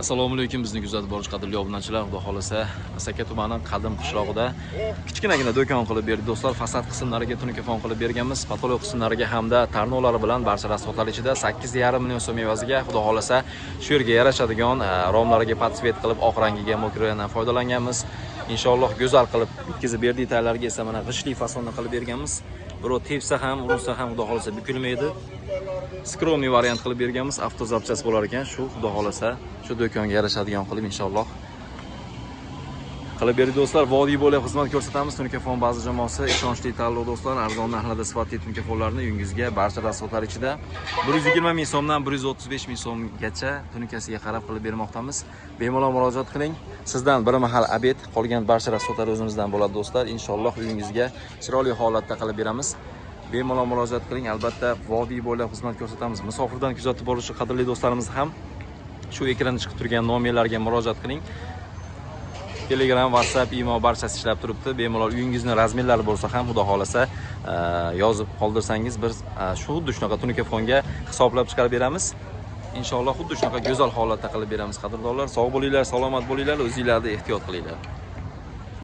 Assalomu alaykum, bizni kuzatib boruvchi qadrli obunachilar. Xudo xolasa, Asaka tumani Qadim qishlog'ida kichkinagina do'kon qilib berdik do'stlar. Fasad qismlariga tunuka qilib berganmiz, patolog qismlariga hamda tarnovlari bilan barcha rasxodlar ichida 8,5 million so'm evaziga, xudo xolasa, shu yerga yarashadigan romlariga подсвет qilib, oq rangiga mokrodan foydalanganmiz. Inshaalloh go'zal qilib bitkazib berdik. Taylarga esa mana g'ishtli fasonni qilib berganmiz. Birov tepsa ham, urinsa ham, xudo xolasa, bukilmaydi. Скромный variant qilib berganmiz. Avtozapchast bo'lar ekan shu, xudo xolasa, shu do'konga yarashadigan qilib inshaalloh qilib berdik do'stlar. Vodiy bo'ylab xizmat ko'rsatamiz. Tunuka baza jamoasi ishonchli tanlov do'stlar. Arzon narxlarda sifatli tunukafonlarni uyingizga barcha rasxodlar ichida 120 ming so'mdan 135 ming so'mgacha tunukasiga qarab qilib bermoqdamiz. Bemalol murojaat qiling. Sizdan bir mahal обед, qolgan barcha rasxodlar o'zimizdan bo'ladi do'stlar. Inshaalloh uyingizga chiroyli holatda qilib beramiz. Bemalol murojaat qiling. Albatta vodiy bo'ylab xizmat ko'rsatamiz. Musofirdan kuzatib boruvchi qadrli do'stlarimiz ham shu ekranda chiqib turgan nomerlarga murojaat qiling. Telegram, WhatsApp, Imo barchasi ishlab turibdi. Bemalol uyingizni razmerlari bo'lsa ham, xudo xolasa, yozib qoldirsangiz, biz shu xuddi shunaqa tunukafonga hisoblab chiqarib beramiz. Inshaalloh xuddi shunaqa go'zal holatda qilib beramiz, qadrdonlar. Sog' bo'linglar, salomat bo'linglar, o'zinglarni ehtiyot qilinglar.